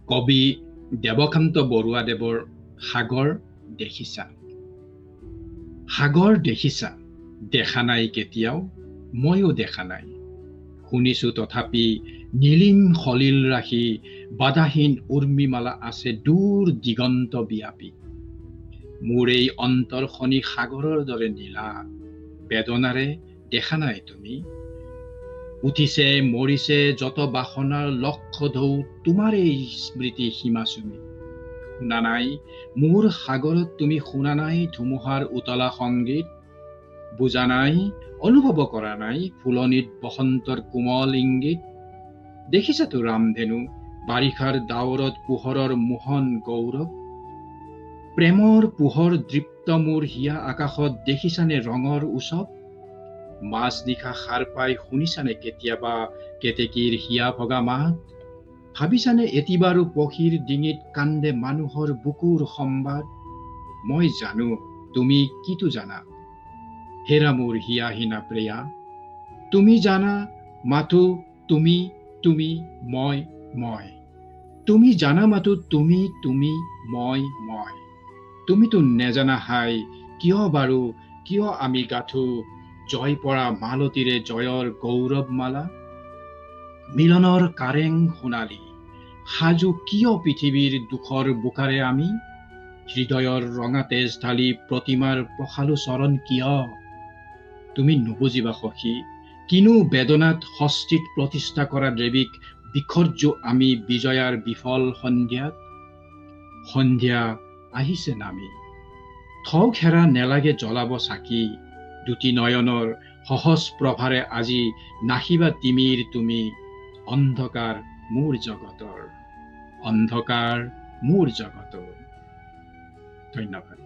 কবি দেৱকান্ত বৰুৱাদেৱৰ সাগৰ দেখিছা। সাগৰ দেখিছা, দেখা নাই কেতিয়াও, ময়ো দেখা নাই। শুনিছো তথাপি নীলিম সলিল ৰাশি বাধাহীন উৰ্মিমালা আছে দূৰ দিগন্ত বিয়াপি। মোৰ এই অন্তৰখনি সাগৰৰ দৰে নীলা, বেদনাৰে দেখা নাই তুমি। উঠিছে মৰিছে যত বাসনাৰ লক্ষ্য ঢৌ তোমাৰেই স্মৃতি সীমা চুমি। শুনা নাই মোৰ সাগৰত তুমি, শুনা নাই ধুমুহাৰ উতলা সংগীত, বুজা নাই, অনুভৱ কৰা নাই ফুলনিত বসন্তৰ কোমল ইংগিত। দেখিছাতো ৰামধেনু বাৰিষাৰ ডাৱৰত পোহৰৰ মোহন গৌৰৱ, প্ৰেমৰ পোহৰ দীপ্ত মোৰ হিয়া আকাশত দেখিছানে ৰঙৰ উৎসৱ। মাজনিশা সাৰ পাই শুনিছানে কেতিয়াবা কেতেকীৰ হিয়া ভগা মাত? ভাবিছানে এটিবাৰো পক্ষীৰ ডিঙিত কান্দে মানুহৰ বুকুৰ সম্বাদ? মই জানো তুমি কিটো জানা, হেৰা মোৰ হিয়াহীনা প্ৰেয়া। তুমি জানা মাথো তুমি তুমি মই মই, তুমি জানা মাথো তুমি তুমি মই মই। তুমিতো নেজানা হাই কিয় বাৰু কিয় আমি গাথো জয় পৰা মালতীৰে জয়ৰ গৌৰৱমালা। মিলনৰ কাৰেং সোণালী সাজু কিয় পৃথিৱীৰ দুখৰ বোকাৰে আমি? হৃদয়ৰ ৰঙা তেজ ঢালি প্ৰতিমাৰ পখালো চৰণ কিয়? তুমি নুবুজিবা সখী, কিনো বেদনাত ষষ্ঠীত প্ৰতিষ্ঠা কৰা দেৱীক বিসৰ্জো আমি বিজয়াৰ বিফল সন্ধিয়াত। সন্ধিয়া আহিছে নামি, থওক হেৰা নেলাগে জ্বলাব চাকি। দুটি নয়নৰ সহজ প্ৰভাৰে আজি নাশিবা তিমিৰ তুমি অন্ধকাৰ মোৰ জগতৰ, অন্ধকাৰ মোৰ জগতৰ। ধন্যবাদ।